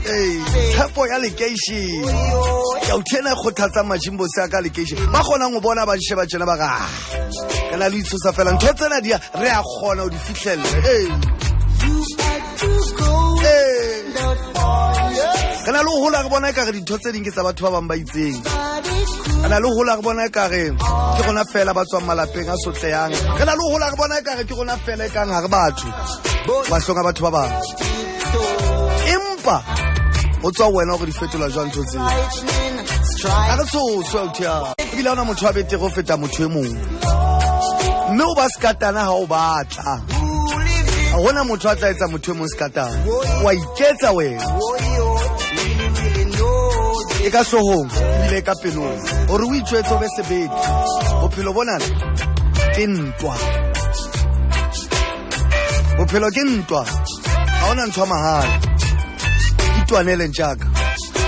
Ee, tshepo ya lekeishene ke a uthena e kgothatsang majimbose a ka lekeishene ba kgonang go bona ba sheba tjena ba ga re na le itshosa fela ntho tsena di re a kgona ho di fitlhella. Ee. Ee. Re na le ho hola re bona ekare dintho tse ding ke tsa batho ba bang ba itseng. Re na le ho hola re bona ekare ke rona fela ba tswang malapeng a sotlehang. Re na le ho hola re bona ekare ke rona fela e kang ha re batho mahlong a batho ba bang. Empa ho tswa wena hore di fetola jwang ntho tseo. Ha re tshoswe authi. Ebile ha hona motho a betere ho feta motho e mong. Mme o ba sekatana ha o batla. Ha hona motho a tla etsa motho e mong sekatana. Wa iketsa wena. E ka hloohong ebile e ka pelong. Hore o itjwetse o be sebete. Bophelo bonana ke ntwa. Bophelo ke ntwa. Ha hona ntho ya mahala. Itwanele ntjaka.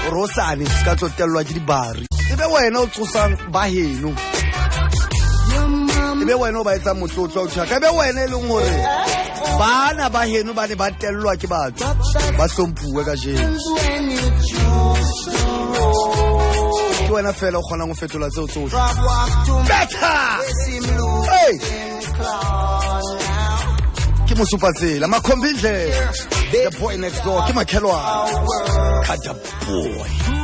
Hore hosane se ka tlo tellwa ke dibari. E be wena o tsosang ba heno. E be wena o ba etsang motlotlo authi wa ka. E be wena e leng hore bana ba heno ba ne ba tellwa ke batho ba hlomphuwe kajeno. Ke wena fela o kgonang ho fetola tseo tsohle. Better! Hey! Ke mosupatsela Makhombindlela, the boy next door, ke makhelwane Kada boy.